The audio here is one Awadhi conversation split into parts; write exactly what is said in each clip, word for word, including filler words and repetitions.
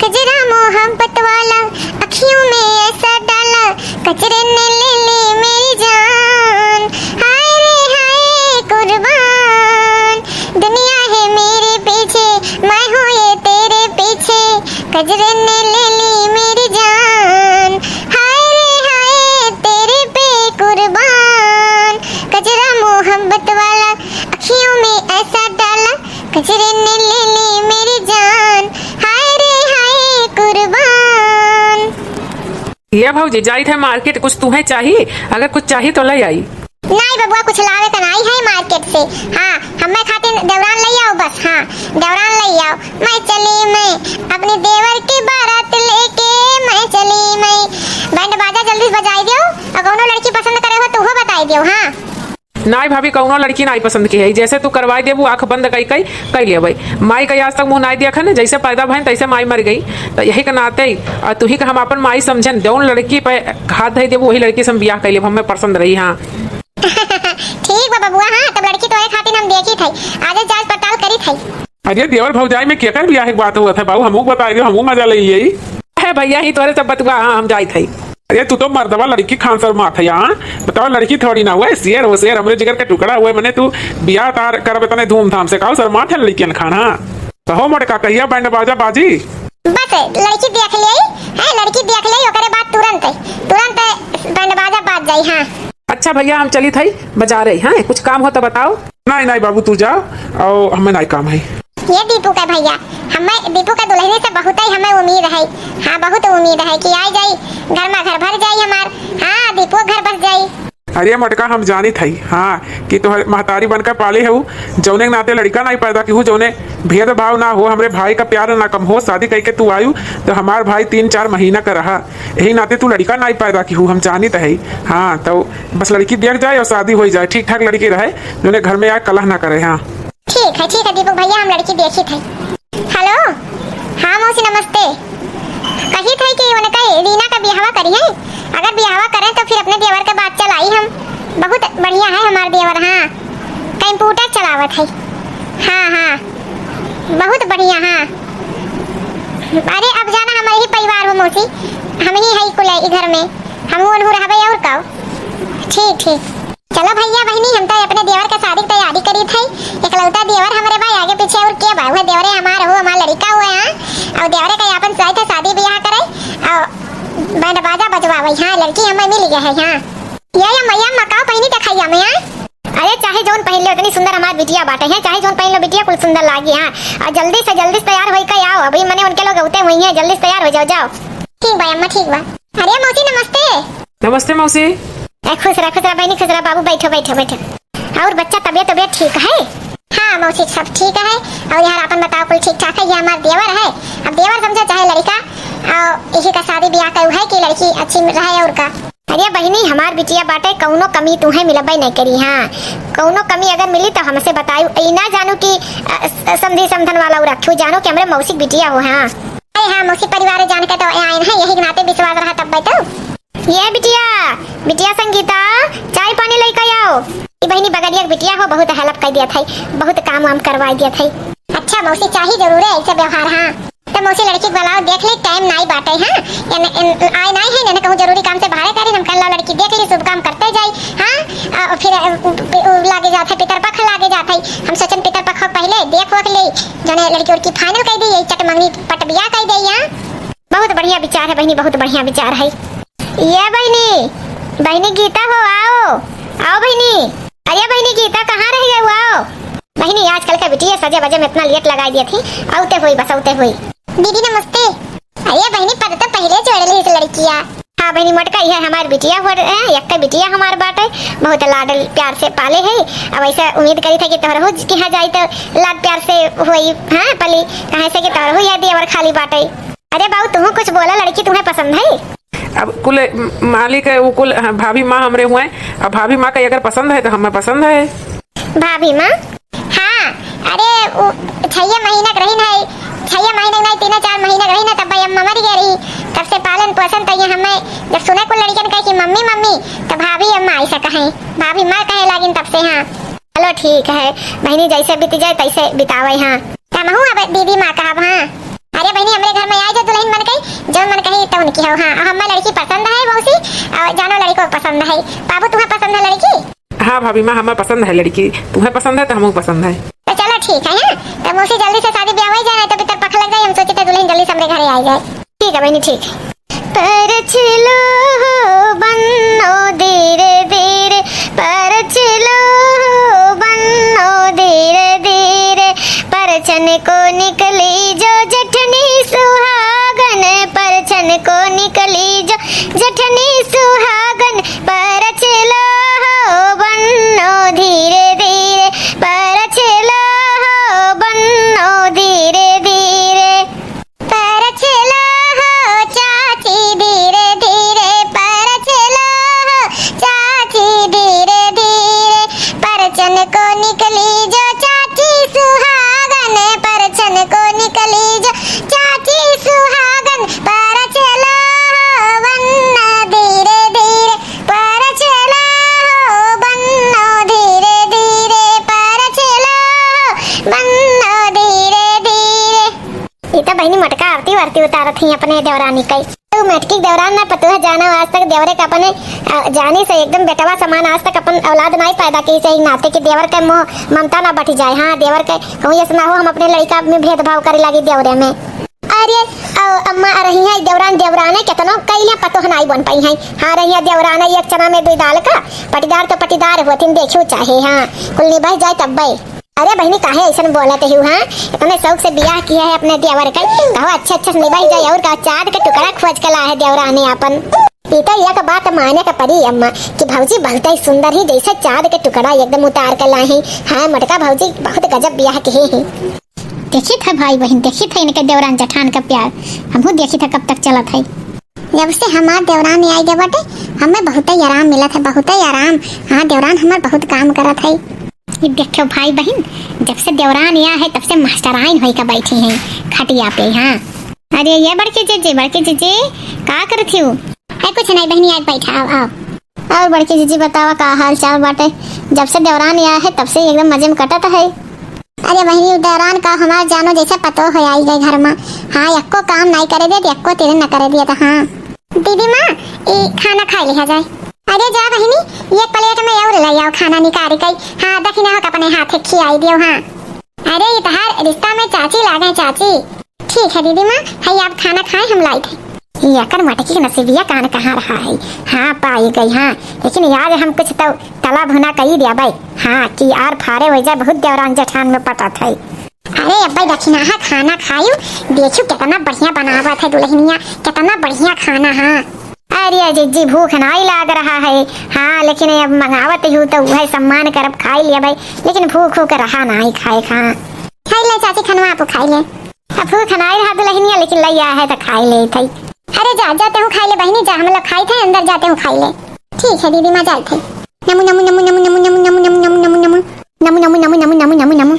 कजरा मोहब्बत वाला अखियों में ऐसा डाला, कजरे ने ले ली मेरी जान। हाय रे हाय कुर्बान, दुनिया है मेरे पीछे, मैं हूँ ये तेरे पीछे। कजरे ने ले ली मेरी जान, हाय रे हाय तेरे पे कुर्बान। कजरा मोहब्बत वाला अखियों में ऐसा डाला, कजरे ने ले ली मेरी जान, हाय रे हाय कुर्बान। ये भौजी, जाइत है मार्केट, कुछ तुहैं चाही? अगर कुछ चाही तो लै आई। नाहीं बबुआ, कुछ लावे का नाहीं है मार्केट से। हाँ, हम्मै खातिर देवरान लै आओ बस। हाँ, देवरान लै आओ। मैं चली मैं अपनी देवर की बारात लेके, मैं चली मैं। बैंड बाजा जल्दी से बजाई दियो, और कौनो लड़की पसंद करे हो तो वो बताई दियो। हाँ। नाहीं भाभी, कौनो लड़की नाहीं पसंद की है, जैसे तू करवाई देबू, आँख बंद कई कई कई लेबै। माई का आज तक मुँह नाहीं देखन, जैसे पैदा भइन तैसे माई मर गई, तो यही के नाते, और तुही का हम अपन माई समझन, जौन लड़की पे हाथ धई देबू वही लड़की से हम बियाह कई लेब, हमें पसंद रही। हाँ। ठीक बा बबुआ, हाँ, तब लड़की तोरे खातिर हम देखी थई, आज जाँच पड़ताल करी थई। अरे देवर भौजाई में केकर बियाह के बात हुआ था बाबू, हमहू बताई दे, हमहू मजा ले यही। है भैया ही तोरे सब बतुआ, हाँ, हम जाइत हई। अरे तू तो मर्दवा लड़की खान शर्मात है, हाँ? बताओ, लड़की थोड़ी ना हुआ है, शेर हो शेर, हमरे जिगर के टुकड़ा हुआ है, मने तू बियाह तार करब इतने धूमधाम से, काऊ शर्मात है लड़कियन खान, हाँ? कहो मोटका, कहिया बैंड बाजा बाजी? बस लड़की देख लेई, हैं, लड़की देख लेई, ओकरे बाद तुरंत, तुरंत बैंड बाजा बाज जाई, हाँ। अच्छा भैया, हम चलित हई बजारे, हैं, कुछ काम हो तो बताओ। नाहीं, नाहीं बाबू, तू जा, और हमें नाहीं काम है। ये दीपू का भैया, हमें दीपू का दुल्हनी से बहुत ही हमें उम्मीद है। हाँ, बहुत उम्मीद है कि आ जाई, घर में घर भर जाई हमार। हाँ, दीपू घर बस जाई। अरे मोटका, हम जानित हई, हाँ, कि तोहर महतारी बनकर पाले हऊ, जौने नाते लड़का नाहीं पैदा किहू, जौने भेदभाव ना हो, हमरे भाई का प्यार ना कम हो, शादी कइके तू आयु, तो हमार भाई तीन चार महीना का रहा, यही नाते तू लड़का नाहीं पैदा किहू, हम जानित हई। हाँ, तो बस लड़की देख जाए और शादी होइ जाए, ठीक ठाक लड़की रहे, जौने घर में आए कलह ना करे। हाँ। ठीक है, ठीक है दीपक भैया, हम लड़की देखित है। हेलो, हाँ मौसी नमस्ते। कहित है कि उनका रीना का बियाहवा करिहैं, अगर बियाहवा करें तो फिर अपने देवर के बात चलाई हम। बहुत बढ़िया है हमार देवर, हाँ, कंप्यूटर चलावत है। हाँ, हाँ, बहुत बढ़िया, हाँ। अरे अब जाना हमारे ही परिवार हो मौसी, हम ही है कुल ई घर में, हम उनहु रहबे और का। ठीक, ठीक। चलो भैया बहिनी, हम तो अपने देवर के शादी की तैयारी करीत है। इकलौता देवर हमरे बा, आगे पीछे और के बा? वह देवरे हमार हो, हमार लड़का हुआ है, और देवरे का अपन साथ है शादी ब्याह करे, और बैंड बाजा बजवावे। हाँ, लड़की हमें मिल गया है। हाँ, ये या मैया मकाओ पहनी दिखाइया मैं। अरे चाहे जौन पहन ले, उतनी सुंदर हमार बिटिया बाटे हैं, चाहे जौन पहन लो बिटिया, कुल सुंदर लागी। हाँ, और जल्दी से जल्दी से तैयार होई के आओ, अभी मने उनके लोग उते हुई हैं, जल्दी से तैयार हो जाओ, जाओ। ठीक बा अम्मा, ठीक बा। अरे मौसी नमस्ते। नमस्ते मौसी। ए, खुश रह, खुश रह बहनी, खुश रह बाबू, बैठो, बैठो, बैठो। और बच्चा तबियत, तबियत ठीक है? हाँ मौसी, सब ठीक है। और यार अपन बताओ, कुल ठीक ठाक है? ये हमार देवर है, अब देवर समझो चाहे लड़का, और यही का शादी ब्याह का है कि लड़की अच्छी रहे और का। अरे बहिनी, हमार बिटिया बाटे, कौनो कमी तुहे मिलबे नहीं करी। हाँ, कौनो कमी अगर मिली तो हमसे बतायू, ई ना जानू कि अ, स-, समधी समधन वाला उ रखू, जानो कि हमरे मौसी बिटिया हो। हाँ। अरे हाँ मौसी, परिवार जान के तो आए हैं, यही के नाते विश्वास रहा तब तो। ये बिटिया, बिटिया संगीता, चाय पानी लेके आओ। ई बहिनी बगलिया के बिटिया हो, बहुत help कर दिया था, बहुत काम वाम करवा दिया था। अच्छा मौसी, चाही जरूर है ऐसा व्यवहार। हाँ तो मौसी लड़की के बुलाओ, देख ले टाइम नाई बाटे। हाँ, एन, एन, आए नाई है, एने कहूँ जरूरी काम से बाहरे करी, हम कल लाओ लड़की देख ली, शुभ काम करते जाई। हाँ, आ, फिर अ, उ, उ, लागे जात है पितरपख लागे जात है, हम सोचन पितरपख पहले देख वख ले, जने लड़की उड़की final कर दी, यही चट मंगनी पट बियाह कर दे। हाँ। बहुत बढ़िया विचार है बहिनी, बहुत बढ़िया विचार है। ये बहिनी, बहिनी गीता हो, आओ, आओ बहिनी। अरे बहिनी गीता, कहाँ रह गए हो? आओ बहिनी, आजकल के बिटिया सजे बजे में इतना लेट लगाई दिया थी, आउते हुई, बस आउते हुई। दीदी नमस्ते। अरे बहिनी, पता तो पहले जोड़ ली इस लड़किया। हाँ बहिनी मोटका, यह हमार बिटिया हो, एक बिटिया हमार बाटे, बहुत लाड प्यार से पाले है। अब ऐसा उम्मीद करी था कि तोहरहू के यहाँ जाई तो लाड प्यार से होई, हाँ पली, कहे से कि तोहरहू यह देवर खाली बाटे। अरे बाबू, तुहू कुछ बोला, लड़की तुम्हें पसंद है? अब कुल म-, मालिक है वो कुल, हाँ, भाभी माँ हमरे हुए। अब भाभी माँ का अगर पसंद है तो हमें पसंद है। भाभी माँ? हाँ, अरे वो छह महीना के रही ना, छह महीना के नहीं, तीन चार महीना के रही ना, तब भाई अम्मा मर गई रही। तब से पालन पोषण तो ये हमें जब सुने कुल लड़कियन कहे कि मम्मी मम्मी, तो भाभी अम्मा ऐसा कहें, भाभी माँ कहे लागिन तब से। हाँ। चलो ठीक है बहिनी, जैसे बीत जाए तैसे बितावे। हाँ, हमहू अब दीदी माँ कहब। हाँ। अरे बहिनी, हमरे घर में आए जो दुल्हन कि हो, हाँ, हमें लड़की पसंद है मौसी, और जानो लड़को पसंद है। बाबू, तुम्हें पसंद है लड़की? हाँ भाभी माँ, हमें पसंद है लड़की। तुम्हें पसंद है तो हमको पसंद है। तो चलो ठीक है, हाँ। तो मौसी जल्दी से शादी ब्याह हो जाए, तो भीतर पख लग जाए। हम सोचे थे दुल्हन जल्दी से हमरे घरे आ जाए। ठीक है बहनी, ठीक है। परछलो हो बन्नो धीरे धीरे, परछलो हो बन्नो धीरे धीरे, परछन को निकली जो जेठनी सुहागन, परछन को निकली जो जेठनी सुहागन, परछलो हो बन्नो धीरे धीरे, परछलो हो बन्नो धीरे धीरे। परछलो हो चाची धीरे धीरे, परछलो हो चाची धीरे धीरे, परछन को निकली जो चाची सुहागन, परछन को निकली जो चाची सुहागन, परछलो हो बन्नो धीरे धीरे, परछलो हो बन्नो धीरे धीरे, परछलो हो बन्नो धीरे धीरे। ई तो बहिनी मटका आरती वारती उतारत ही अपने देवरानी कई। तो मटकी के देवरान ना पतोह जाना, आज तक देवरे का अपने, अ, जानी से एकदम बेटवा समान, आज तक अपन औलाद नाई पैदा की, सही नाते कि देवर के मोह ममता ना बट जाए। हाँ, देवर के कहूँ ऐसा ना हो हम अपने लड़का में भेदभाव करे लागी देवरे में। अरे, अ, अम्मा आ रही हैं, देवरान देवरान है, कितनो कइले पतोह नाई बन पाई हैं। हाँ, रही हैं देवरान है, एक चना में दुई दाल का, पटीदार तो पटीदार होथिन, देखियो चाहे, हाँ, कुल निभाई जाए तब्बे। अरे बहिनी, काहे ऐसन बोलत हऊ, हाँ? इतने शौक से बियाह किया है अपने देवर के, कहो अच्छे अच्छे से निभाई जाए, और का चाँद के टुकड़ा खोज के ला है देवरानी आपन। ई तो एक बात माने के पड़ी अम्मा कि भौजी बहुत ही सुंदर ही, जैसे चाँद के टुकड़ा एकदम उतार के ला है। हाँ, मोटका भौजी बहुत गजब बियाह किहे हैं। देखित है भाई बहिन, देखित है इनके देवरान जेठान का प्यार, हमहू देखित है कब तक चलत है। जब से हमार देवरान आई गए बाटे, हमें बहुत ही आराम मिलत है, बहुत ही आराम। हाँ, देवरान हमार बहुत काम करत है। ये देखो भाई बहिन, जब से देवरान आया है, तब से मास्टराइन होई का बैठी हैं खटिया पे। हाँ, अरे ये बड़के जीजी, बड़के जीजी, का करत हो? अरे कुछ नहीं बहिनी, आज बैठा, आओ, आओ। और बड़के जीजी बतावा, का हाल चाल बाटे? जब से देवरान आया है, तब से एकदम मजे में कटत है। अरे बहिनी, उ देवरान का हमार जानो जैसे पतोह हो आई गए घर में। हाँ, एक्को काम नहीं करे देत, एक्को तेरे न करे देत। हाँ दीदी माँ, ई खाना खाई लिहा जाए। अरे जा बहिनी, एक प्लेट में और ले आओ खाना निकाल के। हाँ, दखिना हो अपने हाथे खियाई दियो। हाँ, अरे ई तहार रिश्ता में चाची लागे, चाची। ठीक है दीदी माँ, है आप खाना खाए, हम लाइत है। ई एकर मटकी के नसीबिया कान कहाँ रहा है। हाँ, पाई गई, हाँ, लेकिन आज हम कुछ तो तला भुना कई देबै। हाँ, कि आर फारे वजह बहुत देवरान जेठान में पटत है। अरे अब्बे दखिना, हाँ, खाना खायू, देखू कितना बढ़िया बनावत है दुल्हनिया, कितना बढ़िया खाना है। अरे जिज्जी, भूख नाई लाग रहा है। हाँ, लेकिन अब मंगावत हूँ तो वह सम्मान करब, खाई लेबै, लेकिन भूख उख रहा नाई खाए खा। खाई ले चाची, खनवा आप खाई ले। अब भूख नाई रहा दुल्हनिया, लेकिन लैया है तो खाई ले थई। अरे जा, जाते हूँ खाई ले बहिनी, जा, हम लोग खाई थे, अंदर जाते हूँ खाई ले। ठीक है दीदी माँ, जाए थे। नमु नमु नमु नमु नमु नमु नमु नमु नमु नमु नमु नमु नमु नमु नमु नमु नमु नमु।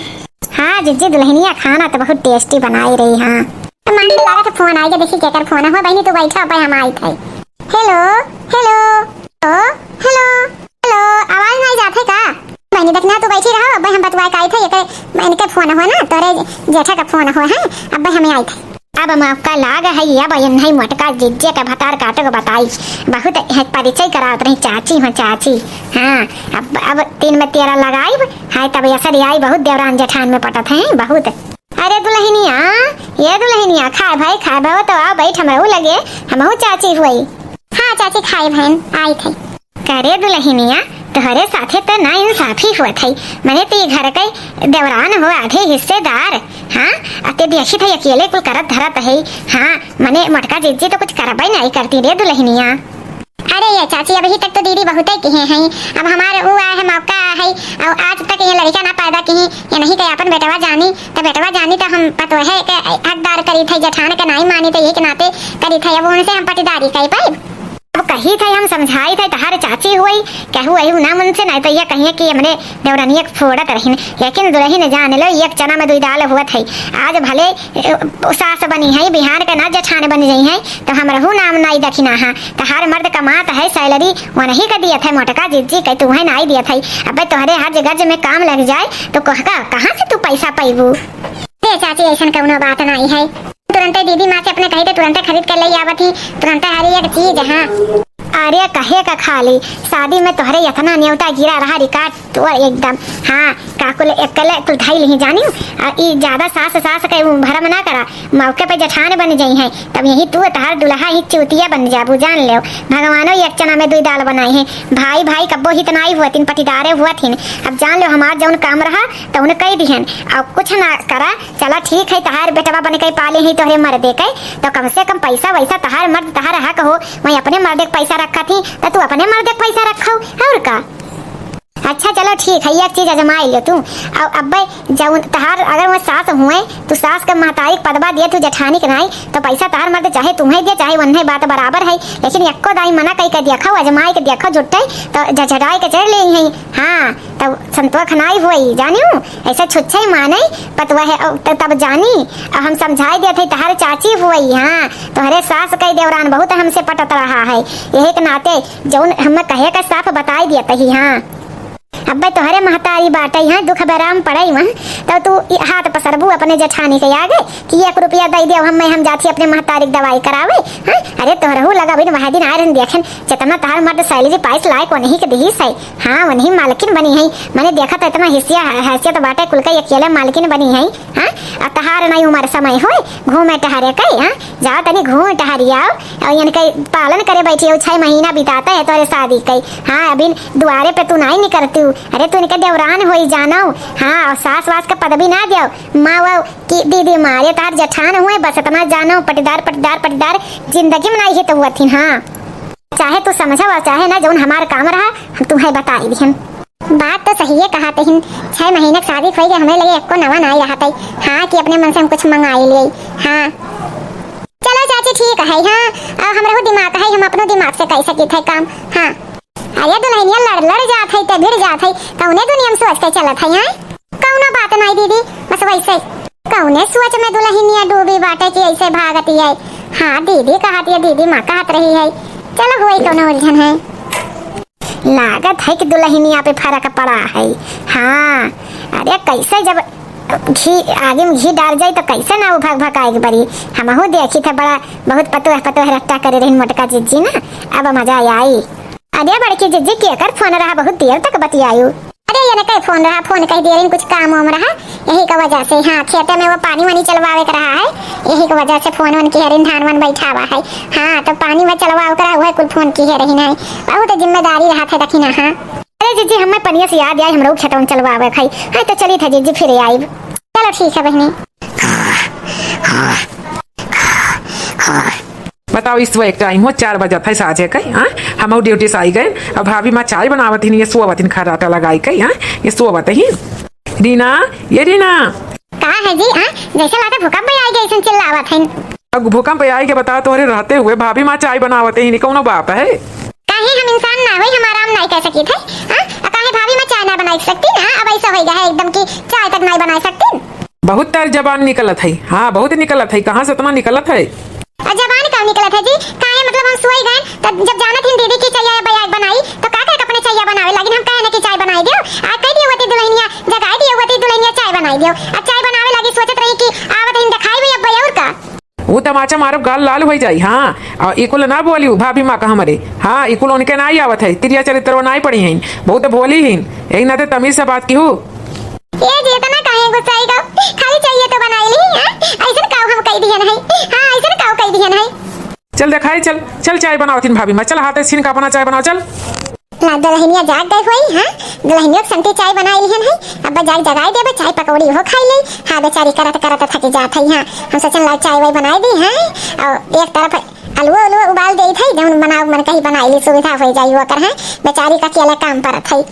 हाँ जिज्जी, दुल्हनिया खाना तो बहुत tasty बनाई रही। हाँ, तो मामी के लागत फोन आई गया, देखी केकर फोन है। बहिनी तू बैठा, अब हम आई थे। Hello, hello, hello, hello, hello, आवाज नहीं जात है का? बहिनी देखना, तू बैठी रहो, अब हम बतवाए का आई थे, एकर, इनके फोन हो ना, तोरे जेठा का फोन हो है, अब हमें आई थे। अब मौका लाग है, अब इन्हीं मोटका जिज्जे के भतार काटो के बताई, बहुत है परिचय करावत रही, चाची हो चाची। हाँ, अब, अब तीन में तेरह लगाई है, तब असर आई, बहुत देवरान जेठान में पटत हैं, बहुत। अरे दुल्हनिया, ये दुल्हनिया, खाए भाई, खाए भाई, तो आओ बैठ हमरहू लगे, हमहू चाची हुई। हाँ चाची, खाए भाई, आई थे। करे दुल्हनिया, तोहरे साथे तो ना इंसाफी हुआ थई, मने ते घर के देवरान हो, आधे हिस्सेदार। हाँ, अते देखी थे अकेले कुल करत धरत है। हाँ, मने मोटका जिज्जी तो कुछ करबे नहीं करती रे दुल्हनिया। अरे ये चाची, अभी तक तो दीदी बहुते किहे हैं, अब हमारे ऊ आए है, मौका आए है, और आज तक ये लड़का ना पैदा किहे, ये नहीं के अपन बेटवा जानी, तो बेटवा जानी तो हम पतोहे के हकदार करी थे, जेठान के नहीं मानी तो ये के नाते करी थे, अब उनसे हम पटीदारी कई पाइब। अब कही थे, हम समझाई थे, तहार चाची हुई, कहू अहू ना मन से, नहीं तो ये कहिए कि हमने देवरनिया के फोड़त रहिन। लेकिन दुल्हन जान लो, एक चना में दुई दाल हुआ थे। आज भले, ए, सास बनी है, बिहान के ना जेठान बन गई है, तो हमरहू नाम नाई दखिना है। तहार मर्द कमात है, salary वनही का दियत है, मोटका जिज्जी के तुहे नाई दियत है। अबे तोहरे हज गज में काम लग जाए, तो कहका, कहाँ से तू पैसा पैबू? ए चाची, ऐसन कौनो बात नाई है। तुरंते दीदी माँ से अपने कही थे, तुरंते खरीद के ले आवत ही, तुरंते हर एक चीज। हाँ। अरे कहे का खाली, शादी में तोहरे इतना नेवता गिरा रहा, record तोड़ एकदम। हाँ, का कुल एकले कुल धई लिही जानियो। आ ई ज्यादा सास सास के उ भरम ना करा, मौके पे जेठान बन जइहैं, तब यही तू तहार दुल्हा ही चूतिया बन जाबू, जान लेव। भगवानो एक चना में दुई दाल बनाई है, भाई भाई कब्बो हित नाई हुअतिन, पटीदारे हुअतिन। अब जान लेव हमार जौन काम रहा तौन कई दिहन, अब कुछ ना करा। चला ठीक है, तहार बेटवा बन के पाले ही तोहरे मर्दे के, तो कम से कम पैसा वैसा तहार मर्द तहार हक हो, वहीं अपने मर्दे के पैसा रखत ही, तो तू अपने मर्दे के पैसा रखो, और का? अच्छा चलो ठीक है, एक चीज आजमाई लियो तू। और अब्बे जौन तहार अगर वह सास हुए, तू सास के महतारी के पदवा दिए, तू जेठानी के नाई, तो पैसा तहार मर्द चाहे तुम्हें दिए, चाहे वन्हे, बात बराबर है, लेकिन एक्को दाई मना कई के देखो, आजमाई के देखो, जुट्टे तो झझड़ाई के चढ़ ले हैं। हाँ, तब संतोख नाई हुई, जानियो, ऐसे छुच्छे माने पतवा है, और त-, तब जानी, और हम समझाई देत है, तहार चाची हुई, हाँ, तोहरे सास कई देवरान बहुत हमसे पटत रहा है, यही के नाते जौन हमें कहे का साफ बताई देत ही, हाँ। अब्बे तोहरे महतारी बाटे, हाँ, दुख बेराम पड़े वहाँ, तो तू ई हाथ पसरबू अपने जेठानी के आगे कि एक रुपया दे दे, हम, मैं, हम जाती अपने महतारी के दवाई करावे, हाँ? अरे तोहरहू लगा बिन वह दिन आए रहन देखेन, जितना तहार मर्द सैलरी पाइस लायक वनही के दिहिस है, हाँ, वनही मालकिन बनी है। मने देखा तो इतना हिस्सिया है, हैसियत बाटे कुल के, अकेले मालकिन बनी है, हाँ? अब तहार नहीं उम्र समय होए घूमे टहरे के, हाँ? जाओ तनी घूम टहरी आओ, और इनके पालन करे बैठी हो, छह महीना बिताता है तोरे शादी के, हाँ? अभी दुआरे पे तू नहीं निकलती हूँ, अरे तू इनके देवरान होई जानो, हाँ? और सास वास का पदवी ना दियो, माँ वो कि दीदी मारे तार जेठान हुए, बस इतना जानो, पटीदार, पटीदार, पटीदार, जिंदगी में नहीं है तो हुआ थी, हाँ? चाहे तू समझा और चाहे ना, जौन हमार काम रहा, हम तुम्हें बताई दिहन। बात तो सही है, कहा तहिन, छह महीने के शादी खोई के हमरे लगे एको नवा नाई रहा तई। हाँ, कि अपने मन से हम कुछ मंगाई लिए। हाँ, चलो चाची, ठीक है। हाँ, आ, हमरहू दिमाग है, हम अपनो दिमाग से कई सकी थे काम। हाँ, अरे दुल्हनिया लड़ लड़ जात है, ते भिड़ जात है, कौने दुनिया में सोच के चलत है? हाँ, कौनो बात नहीं दीदी, बस वैसे। कौने सोच में दुल्हनिया डूबी बाटे कि ऐसे भागती है? हाँ, दीदी कहत है, दीदी माँ कहत रही है। चलो, हुई कौनो उलझन है। लागत है कि दुल्हनिया पे फर्क पड़ा है। हाँ, अरे कैसे जब घी, आगे में घी डाल जाई तो कैसे ना वो भक भकाए के बरी। हमहू देखी थे बड़ा, बहुत पतोह पतोह रट्टा करे रही मोटका जिज्जी ना, अब मजा आई। अरे बड़की जिज्जी, केकर फोन रहा, बहुत देर तक बतियायु? अरे ये ना कई फोन रहा, फोन कह दे रही, कुछ काम वाम रहा, यही का वजह से। हाँ, खेते में वो पानी वानी चलवावे के रहा है, यही का वजह से फोन वोन किहे रही, धान वान बैठावा है। हाँ, तो पानी में चलवावे के रहा, वह कुल फोन किहे रही नहीं। बहुत जिम्मेदारी रहा था, देखी ना। हाँ, अरे जिज्जी, हमें पनिया से याद आई, हमरो खेतवन चलवावे खाई। हाँ, तो चली था जिज्जी, फिर आई। चलो ठीक है बहनी। बताओ, इस वक्त टाइम हो चार बजत है साझे के, हाँ? हम ड्यूटी से आई गए, अब भाभी माँ चाय बनावत ही, ये सोवत ही खर्राटा लगाई के, हाँ? ये सोवत ही। रीना, ये रीना। का है जी, हाँ? जैसे लागत भूकंप आई गए, ऐसे चिल्लावत है। अब भूकंप आई के बता, तोहरे रहते हुए भाभी माँ चाय बनावत ही, कौनो बात है? काहे हम इंसान ना होई, हम आराम नहीं कर सकी थे, हाँ? आ काहे भाभी माँ चाय ना बनाई सकती, हाँ? अब ऐसा हो गया है एकदम कि चाय तक नहीं बना सकती। बहुत तेज जबान निकलत है, हाँ, बहुत निकलत है। कहाँ से इतना निकलत है? आ जबान का निकलत है जी? काहे मतलब हम सोई गए, तो जब जानत हिन दीदी की चाय बयाग बनाई, तो का करे अपने चाय बनावे, लेकिन हम कहे ना कि चाय बनाई दियो, आ कह दियो होती दुल्हनिया, जगाई दियो होती दुल्हनिया, चाय बनाई दियो। अब चाय बनावे लगी, सोचत रही कि आवत हिन दिखाई भी अब और का। वो तमाचा मारब, गाल लाल हो जाई। हाँ, और इकुल ना बोली भाभी माँ का हमरे। हाँ, इकुल उनके ना ही आवत है, तिरिया चरित्र ना ही पड़ी हैं, बहुत भोली हैं, यही नाते तमीज से बात की हूँ। ये जी इतना काहे गुस्साई गो? खाली चाहिए तो बनाई ली, हाँ? ऐसन काऊ हम कह दिहन है? हाँ, ऐसन काऊ कह दिहन है? चल देखाई, चल, चल चाय बनावत हिन भाभी माँ, चल हाथे छीन का अपना चाय बनाओ, चल। ला दुल्हनिया जाग गई होई, हाँ? दुल्हनिया के संती चाय बनाई लिहन है, अब जाग जगाई देबे, चाय पकौड़ी हो खाई ले। हाँ, बेचारी करत करत थक जात है, हाँ? हम सोचन ला चाय वाय बनाई दी, हाँ? और एक तरफ अलुआ उलुआ उबाल दे थे, जौन बनाओ मन कही बनाई ली, सुविधा हो जाई ओकर, हाँ? बेचारी का अकेले काम परत है।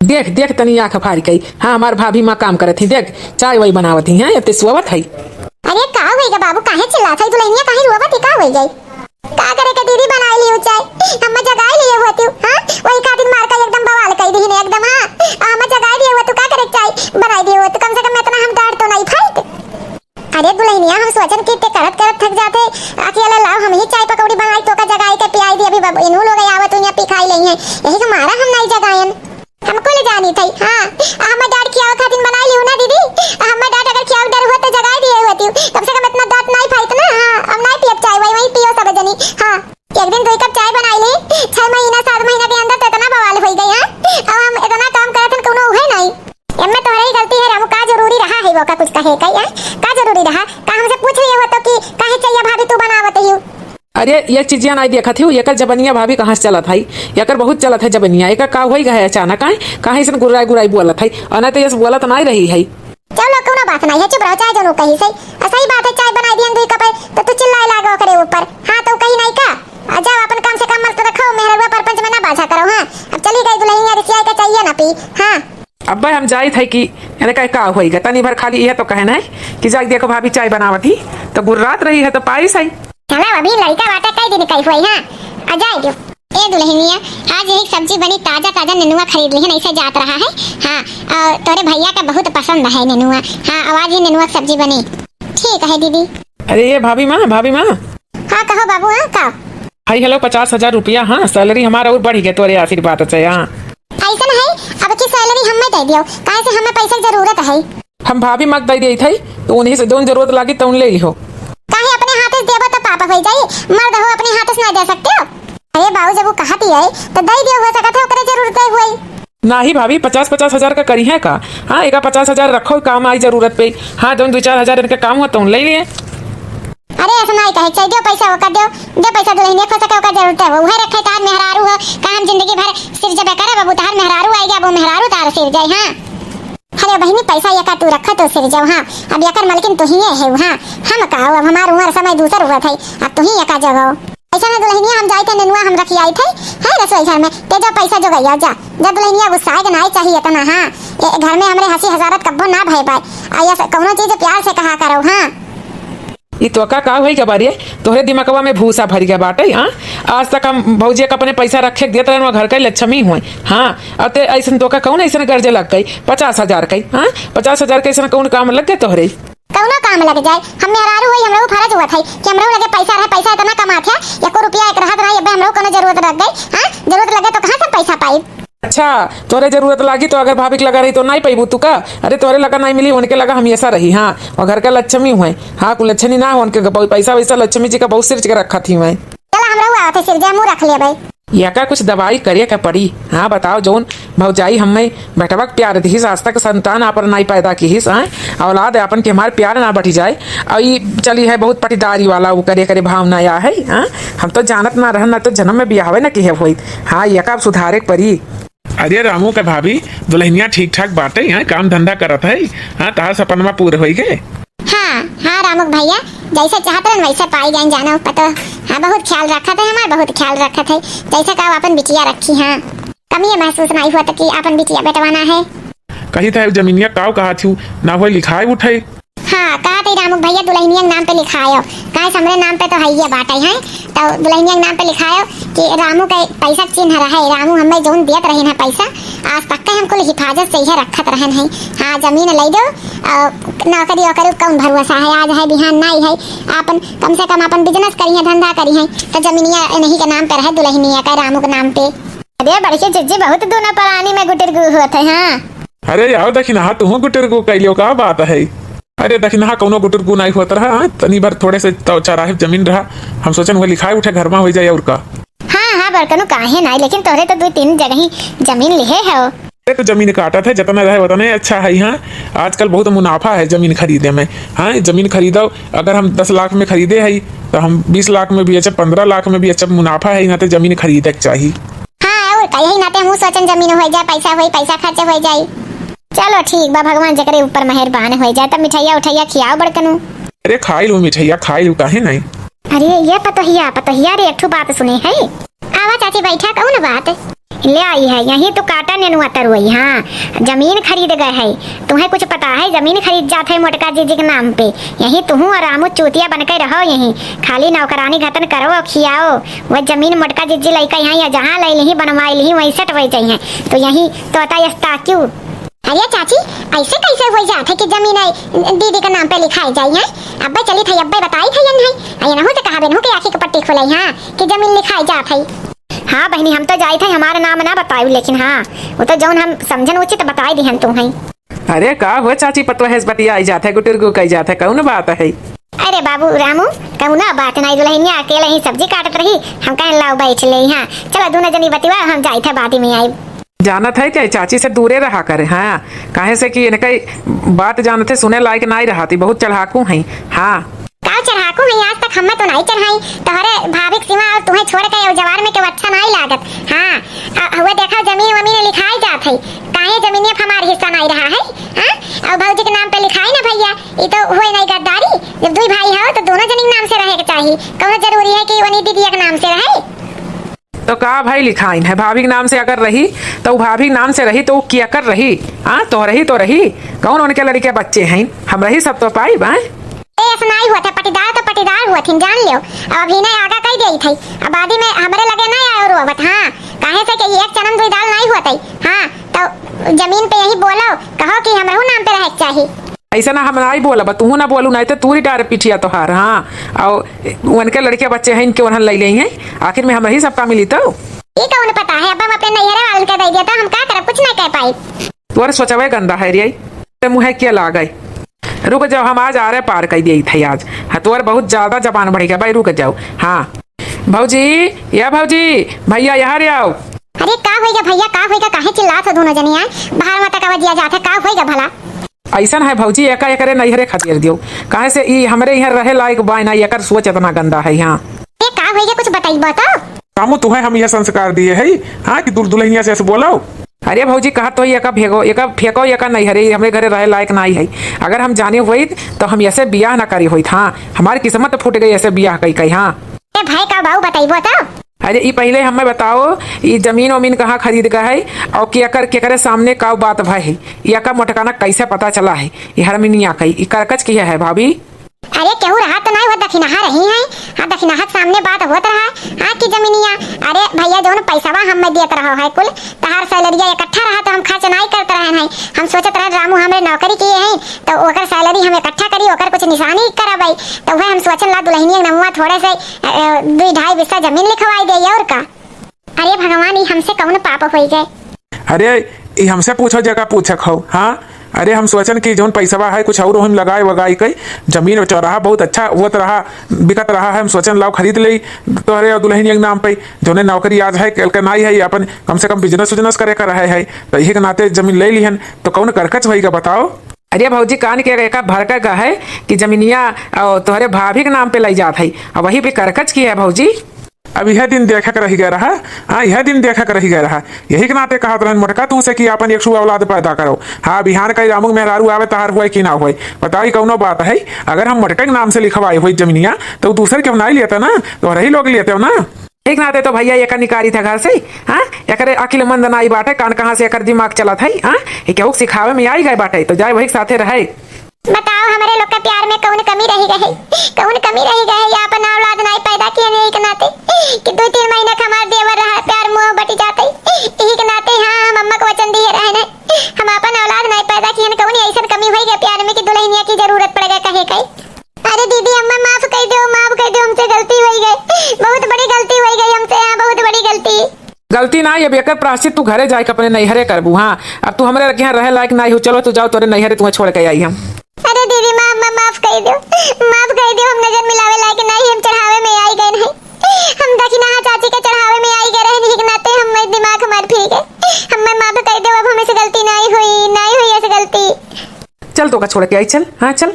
देख, देख, तनी आँख फारि कई। हाँ, हमार भाभी माँ काम करत ही, देख, चाय वाय बनावत ही, हाँ, एते सोवत है। अरे, का होई गा बाबू, काहे चिल्लात है? दुल्हनिया काहे रोवत है, का होई गई? का करे के दीदी, बनाई लियो चाय, हम जगाई लिए होती, हाँ, वही खातिर मार का एकदम बवाल कई दी ने एकदम, हाँ, हम जगाई लिए होती, का करे के चाय बनाई दिए होती, कम से कम इतना हम डांट तो नहीं फाइट। अरे दुल्हनिया, हम सोचन कि ते करत करत थक जाते, अकेला लाओ हम ही चाय पकौड़ी बनाई, तोका जगाई के पियाई दी। अभी बब-, इनहू लोग आवत हुई, यहाँ पी खाई लेई हैं, यही के मारा हम नहीं जगायन। हमको ले जानी थी, हाँ, आ हमें डांट खियावे खातिर बनाई लियो ना दीदी, आ हमें डांट अगर खियावे डर हुआ तो जगाई दिए होती, कम से कम इतना डांट नहीं फाइत ना। अरे, एक चीजिया नाई देखत ही, एकर जबनिया भाभी कहाँ से चलत है? एकर बहुत चलत है जबनिया। एकर का होई गए अचानक, आए? काहे ऐसन गुर्राई गुर्राई बोलत है? और ना तो ये बोलत नाई रही है। चलो, कौनो बात नाई है, चुप रहो, चाहे जौन कही सही। आ, सही बात है, चाय बनाई दिहन दुई कप है, तो तू चिल्लाए लागो ओकरे ऊपर। हाँ, तो कही नाई का? आ, जाओ, अपन कम से कम मत रखो, मेहररुआ परपंच में ना बाझा करो। हाँ, अब चली गई दुल्हनिया, रिसियाई का चाहिए ना पी। हाँ। अब्बे हम जाइत है कि एने कहे का होई गा, तनी भर खाली यह तो कहे नहीं कि जाके देखो भाभी चाय बनावत ही, तो गुर्रात रही है तो पाई सही। चला, अभी लड़का बाटे, कई दिन कई होई, हाँ, आ जाए दो। ए दुल्हनिया, आज यही सब्जी बनी, ताजा ताजा नेनुआ खरीद लिहन, ऐसे जात रहा है। हाँ, और तोरे भैया का बहुत पसंद है नेनुआ। हाँ, और आज ही नेनुआ की सब्जी बनी। ठीक है दीदी। अरे ये भाभी माँ, भाभी माँ। हाँ, कहो बाबू, हाँ, का? हाई हेलो, पचास हजार रुपया, हाँ, सैलरी हमारा और बढ़ गया तोरे आशीर्वाद से, हाँ। ऐसन है, अब की सैलरी हमें दे दियो, काहे से हमें पैसे की जरूरत है। हम भाभी माँ के दे देइत है, तो उन्हीं से जौन जरूरत लागी तौन ले लिहो। काहे अपने हाथे से देबो तो पाप हो जाई, मर्द हो अपने हाथे से ना दे सकते हो। अरे बाबू, जब वो कहती है तो दे दियो, हो सकत है ओकरे जरूरत है हुई। नाही भाभी, पचास पचास हजार का करी है का? हाँ, एका पचास हजार रखो, काम आई जरूरत पे। हाँ, जौन दो चार हजार इनके काम हुआ तौन ले लिए। अरे ऐसा नाई कहे, चाहे दो पैसा ओका दो, दो पैसा दुल्हनिया खो सके ओका जरूरत है, वह रखे तार मेहरारू हो, का हम जिंदगी भर सिर जबे करे बाबू, तार मेहरारू आई गया, वो मेहरारू तार सिर जाए। हाँ। अरे बहिनी, पैसा एका तू रखा तो सिर जाओ। हाँ, अब एकर मालकिन तू ही है, हाँ। हम का हो, अब हमार उम्र समय दूसर हुआ था, अब तू ही एका जगह। ऐसा ना दुल्हनिया, हम जाए थे नेनुआ, हम रखी आई थे, है रसोई घर में, ते जो पैसा जो गया जा, जा दुल्हनिया गुस्सा है कि नाई चाहिए इतना। हाँ, ये घर में हमरे हंसी हजारत कब्बो ना भय पाए। आ ये स-, कौनो चीज प्यार से कहा करो। हाँ। ई तोका का होई गवा रे? तोहरे दिमगवा में भूसा भर गया बाटे, हाँ? आज तक हम भौजी के अपने पैसा रखे के देत रहन, वहाँ घर के लक्ष्मी हुए, हाँ? और ते ऐसन तोका कौन ऐसन गर्जे लग गई? पचास हजार के, हाँ? पचास हजार के ऐसन कौन काम लग गए तोहरे? कौनो काम लग जाए, हम मेहरारू हुई, हमरा फर्ज हुआ था कि हमरा लगे पैसा रहे, पैसा इतना कमात है, एको रुपया एक रहत रहा, अबे हमरा कौनो जरूरत लग गई, हाँ? जरूरत लगे तो कहाँ से पैसा पाई? अच्छा, तोरे जरूरत लागी तो अगर भाभी के लगा रही तो नाई पैबू तू का? अरे तोरे लगा नाई मिली, उनके लगा हमेशा रही। हाँ, और घर का लक्ष्मी हुए। हाँ, कुल लक्ष्मी ना हो, उनके ब-, पैसा वैसा लक्ष्मी जी का बहुत सिर के रखा थी हुए। चला, हमरा हुआ थे सिर जे मुँह रख लेबै। या का कुछ दवाई करे के पड़ी? हाँ, बताओ, जौन भौजाई हमें बेटवा के प्यार दिहिस, आज तक संतान आपन नाई पैदा किहिस, हाँ, औलाद आपन के हमार प्यार ना बढ़ी जाए। और ई चली है बहुत पटीदारी वाला, वो करे करे भावना या है, हाँ? हम तो जानत ना रहन, ना तो जन्म में बियाहवे ना किहे होइत। हाँ, या का अब सुधारे के पड़ी। अरे रामू के भाभी, दुल्हनिया ठीक ठाक बाटे, यहाँ काम धंधा करत है, हाँ, तहार सपनमा पूरे होई गए। हाँ, हाँ रामू के भैया, जैसे चाहत रहन वैसे पाई गए जानो पतो। हाँ, बहुत ख्याल रखत है हमार, बहुत ख्याल रखत है, जैसे का अपन बिटिया रखी। हाँ, कमी महसूस नहीं हुआ तो कि अपन बिटिया बेटवाना है। कही था जमीनिया काव कहा थी, ना होए लिखाए उठाए। हाँ, कहत ही रामुक भैया दुल्हनिया के नाम पे लिखायो, काहे से हमरे नाम पे तो हइये बाटे हैं, तो दुल्हनिया के नाम पे लिखायो कि रामू के पैसा के चिन्ह रहे, रामू हमें जौन दियत रहिन है पैसा, आज तक के हम कुल हिफाजत से इहे रखत रहन है। हाँ, जमीन ले दो, और नौकरी ओकरी कौन भरोसा है, आज है बिहान नाई है, आपन कम से कम आपन बिजनेस करी है, धंधा करी है, तो जमीनिया इन्हीं के नाम पे रहे, दुल्हनिया का रामू के नाम पे। अरे बड़की जिज्जी, बहुत दूना परानी में गुटिर गु होत है, हाँ। अरे आओ दखिनहा, तुहू गुटिर गु कैलियो, का बात है? अरे दखिनहा, कौनो गुटिर गु नाई होत रहा, हाँ? तनी भर थोड़े से तो चराहे जमीन रहा, हम सोचन वह लिखाए उठे घर में हो जाए और का। हाँ, हाँ, बड़कनू काहे नाई, लेकिन तोहरे तो दो तीन जगह ही जमीन लिहे है। अरे तो जमीन काटत है, जितना रहे उतना ही अच्छा है, हाँ? आजकल बहुत मुनाफा है जमीन खरीदे में, हाँ? जमीन खरीदो, अगर हम दस लाख में खरीदे है तो हम बीस लाख में बेचब, पन्द्रह लाख में बेचब, मुनाफा है, यहाँ तो जमीन खरीदे के चाही। हाँ, और का, यही नाते हमहू सोचन जमीन होइ जाए, पैसा होई, पैसा खर्च होइ जाई। चलो ठीक बा, भगवान जेकरे ऊपर मेहरबान होइ जाए, तब मिठाइया उठाइया खियाओ बड़कनू। अरे खाई लू मिठाइया, खाई लू, काहे नहीं? अरे ये पतोहिया, पतोहिया रे, एक ठो बात सुने है। आवा चाची बैठा, कौन बात? ले आई है, यही तो काटा नेनुआ तरुई, हाँ, जमीन खरीद गए है। तुम्हें कुछ पता है, जमीन खरीद जात है मोटका जीजी के नाम पे। यही तुहू और रामू चूतिया बन के रहो, यही खाली नौकरानी घतन करो और खियाओ। वह जमीन मोटका जिज्जी लइका यहाँ या जहाँ ले लिही, बनवाई लिही, वहीं सेट वही चाहिए। तो यही तोता यस्ता क्यों? अरे चाची, ऐसे कैसे हो जात है कि जमीन है दीदी के नाम पे लिखाई जाई है? अब्बे चली थई, अब्बे बताई थई यन है। अये नहु तो कहा बेनहु के आँखी के पट्टी खुलई, हाँ, कि जमीन लिखाई जात है। हाँ बहिनी, हम तो जाई थे, हमारे नाम ना बतायु, लेकिन हाँ, वो तो जौन हम समझन उचित बताई दिहन तू है। अरे का हो चाची, पतोहे से बतियाई जात है, गुटुरगु कई जात है, कौन बात है? अरे बाबू रामू, कौनो बात नहीं, दुल्हनिया अकेले ही सब्जी काटत रही, हम कहन लाओ बैठ ले। हाँ चला, दोनों जनी बतिया, हम जाई थे, बाद में आई। जानत है ते चाची से दूरे रहा करे, हाँ, काहे से कि इनके बात जानत है, सुने लायक नाई रहती, बहुत चढ़ाकू हैं। हाँ। का चढ़ाकू हैं, आज तक हमें तो नहीं चढ़ाई, तोहरे भाभी हाँ, अ, हुआ देखा, जमीन वमीन लिखाई जात है, काहे जमीनिया पे हमार हिस्सा नहीं रहा है? हाँ, और भौजी के नाम पे लिखाई ना भैया, ई तो हुए नहीं गद्दारी। जब दुई भाई हो तो दोनों जनी के नाम से रहे के चाही। कौनो जरूरी है कि वनी दीदी के नाम से रहे? तो का भाई लिखाइन है, भाभी के नाम से अगर रही तो उ भाभी के नाम से रही, तो उ केकर रही? हाँ, तोहरही तो रही, कौन उनके लड़के बच्चे हैं, हमरही सब तो पाई बा। ए, ऐसा नहीं हुआ था, पटीदार तो पटीदार हुआ थी, जान लियो। अब अभी नहीं आगा कह देई थी, अब आदि में हमरे लगे नहीं आयो रोवत। हाँ, काहे से कि एक चनन दुई दाल नहीं हुआ थी। हाँ, तो जमीन पे यही बोलो, कहो कि हमरहू नाम पे रहे के चाही। ऐसा ना हम नहीं बोलब, तू ना बोलू, नहीं तो तूरी डार पिठिया तोहार। हाँ, और उनके लड़के बच्चे हैं, इनके उन्हन ले लेई हैं, आखिर में हमरही सबका मिली तो। ई कौन पता है, अब हम अपने नैहरे वालन के दे दिया तो हम का करब, कुछ नहीं कह पाई। तोर सोचवे गंदा है रे, ते मुँहे के लागे। रुक जाओ, हम आज आरे पार कर दिए थे आज। हाँ, तोर बहुत ज्यादा जबान बढ़ गया भाई, रुक जाओ। हाँ भौजी, या भौजी, भैया यहाँ रे आओ। अरे का होइगा भैया, का होइगा, काहे चिल्लात हो दोनों जनी? आए बाहर में तक आवाज दिया जात है, का होइगा भला? ऐसन है भौजी, एका एकरे नैहरे खदेड़ दियो, काहे से ई हमरे यहाँ रहे लायक बाय ना, एकर सोच इतना गंदा है। हाँ, ए का होइगा, कुछ बताइबो तो? रामू, तुहे हम यह संस्कार दिए है, हाँ, कि दुल-, दुल्हनिया से ऐसे बोलो। अरे भौजी, कहा तो एका फेंको, एका फेंको, एका नैहरे, हमरे घरे रहे लायक नहीं है। अगर हम जाने होइत तो हम ऐसे बियाह ना करे होइत। हाँ, हमारी किस्मत फूट गई ऐसे बियाह कई कई। हाँ। ए भाई, का बाऊ बताइबो तो? अरे ई पहले हमें बताओ, ई जमीन वमीन कहाँ खरीद गए है और केकर, केकरे सामने का बात भय है? एका मोटकाना कैसे पता चला है? ई हरमिनिया कई, ई करकच की है भाभी? अरे केहू रहा तो नहीं, वो दखिनहा रही है। हाँ, दखिनहा के सामने बात होत रहा। हाँ, कि जमीनिया, अरे भैया, जौन पैसवा हमें देत रहो है कुल, तहार सैलरिया इकट्ठा रहा तो हम खर्च नहीं करत रहन है। हम सोचत रहन रामू हमरे नौकरी किए हैं तो ओकर सैलरी हम इकट्ठा करी, ओकर कुछ निशानी करबै। तो वह हम सोचन ला दुल्हनिया के नमुआ थोड़े से, अ, अ, दुई ढाई बिस्सा जमीन लिखवाई दे और का। अरे भगवान, ई हमसे कौन पाप होई गए? अरे, ई हमसे पूछो, जेका पूछक हो। हाँ, अरे, हम सोचन कि जौन पैसवा है, कुछ और हम लगाए वगाए के, जमीन चौराहा बहुत अच्छा होत रहा, बिकत रहा है, हम सोचन लाओ खरीद लेई तोहरे और दुल्हनिया के नाम पे। जौने नौकरी आज है, कल के नाई है, अपन कम से कम business उजनेस करे का रहे है, तो यही के नाते जमीन ले लिहन, तो कौन करकच होई का बताओ? अरे भौजी, कान के एका भड़का का है कि जमीनिया और तोहरे भाभी के नाम पे लई जात है, और वही पे करकच की है भौजी। अब यह दिन देखक रह गया रहा, हाँ, यह दिन देखक रह गया रहा। यही के नाते कहत रहन मोटका तू से कि आपन एक सौ औलाद पैदा करो। हाँ, बिहान कई रामुक मेहरारू आवे, तहार हुए कि ना हुए, बताई कौनो बात है। अगर हम मोटके के नाम से लिखवाए हुई जमीनिया, तो दूसर के नाई लेते ना, तो रही लोग लेते हो ना। एक नाते तो भैया एकर निकारी था घर से, हाँ, एकरे अकिलमंद नाई बाटे, कान कहाँ से एकर दिमाग चलत है, हाँ, ये केहू के सिखावे में आई गए बाटे, तो जाए वही के साथे रहे। बताओ, हमरे लोग के प्यार में कौन कमी रही गई, कौन कमी रही गई? या अपन औलाद नाई पैदा किए नहीं के नाते कि दो तीन महीना के हमार देवर रहा, प्यार मुँह बटी जाते, यही के नाते, हाँ, हम अम्मा को वचन दिए रहे न, हम अपन औलाद नाई पैदा किए न, कौन ऐसन कमी होई गई प्यार में कि दुल्हनिया की जरूरत पड़ गई कहे कहे? अरे दीदी, हमें माफ कर दो, माफ कर दो, हमसे गलती होई गई, बहुत बड़ी गलती होई गई हमसे, हाँ, बहुत बड़ी गलती। गलती ना, अब एकर प्रायश्चित तू घरे जाके अपने नैहरे करबू। हाँ, अब तू हमरे लगे यहाँ रहे लायक ना हो, चलो तू जाओ, तोरे नैहरे तुम्हें छोड़ के आई हम। अरे दीदी, मा-, मा-, माफ कर दो, माफ कर दो, हम नजर मिलावे लायक नहीं, हम चढ़ावे में आई गए नहीं, हम दखिनहा चाची के चढ़ावे में आई गए रहे, यही के नाते हम दिमाग हमार फिर गए, हमें माफ कर दो, अब हमसे गलती नहीं हुई, नहीं हुई ऐसी गलती। चल, तोका छोड़ के आई, चल, हाँ, चल।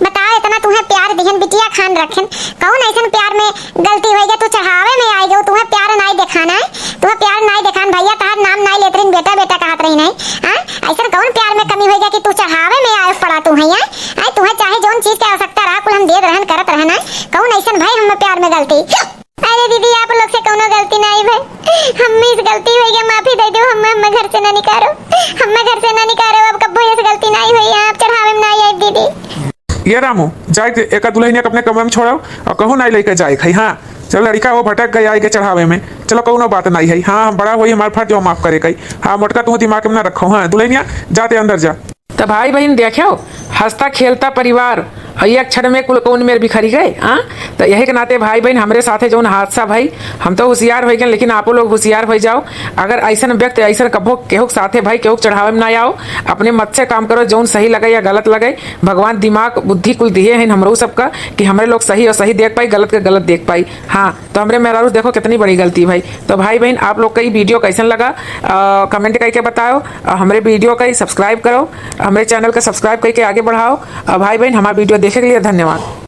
बताओ, इतना तुम्हें प्यार दिहन, बिटिया खान रखन, कौन ऐसन प्यार में गलती होई गई? तू चढ़ावे में आई गई, तुम्हें प्यार नाई दिखाना है, तुम्हें प्यार नाई दिखान, भैया तहार नाम नाई लेत रही, बेटा बेटा कहत रही नहीं, हाँ? ऐसन कौन प्यार में कमी होई गई कि तू चढ़ावे में आए पड़ा तू है, हाँ? आए तुम्हें चाहे जौन चीज की आवश्यकता रहा, कुल हम देत रहन, करत रहन, हाँ? कौन ऐसन भाई हमें प्यार में गलती? अरे दीदी, आप लोग से कौनो गलती नहीं भई, हम इस गलती होई गई, माफी दे दो, हम, हम घर से ना निकालो, हम घर से ना निकालो, अब कब्बो ऐसी गलती नहीं हुई, आप चढ़ावे में नहीं आए दीदी। ये रामू, जाए के एका दुल्हनिया के अपने कमरा में छोड़ाओ और कहूँ नहीं लेके जाए खाई। हाँ, चल लड़का वो भटक गया आए के चढ़ावे में, चलो कौनो बात नहीं है। हाँ, हम बड़ा हुई, हमार फर्ज हो माफ करे कई। हाँ, मोटका तू दिमाग में ना रखो। हाँ दुल्हनिया, जाते अंदर जा। तो भाई बहिन देखो, हंसता खेलता परिवार और एक क्षण में कुल कौन मेर बिखरी गए। हाँ, तो यही के नाते भाई बहिन हमरे साथे जौन हादसा भई, हम तो होशियार होई गए, लेकिन आपो लोग होशियार होई जाओ। अगर ऐसन व्यक्ति, ऐसन कभो केहू के साथे भाई, केहू के चढ़ावे में ना आओ, अपने मत से काम करो, जौन सही लगे या गलत लगे। भगवान दिमाग बुद्धि कुल दिए हैं हमरो सबका कि हमरे लोग सही और सही देख पाई, गलत के गलत देख पाई। हाँ, तो हमरे मेहरारू देखो कितनी बड़ी गलती भाई। तो भाई बहिन आप लोग का ई video कैसन लगा, अ, comment करके बताओ। अ, हमरे video का ई subscribe करो, हमरे channel का subscribe करके आगे बढ़ाओ। अ, भाई बहिन हमारा video देखे के लिए धन्यवाद।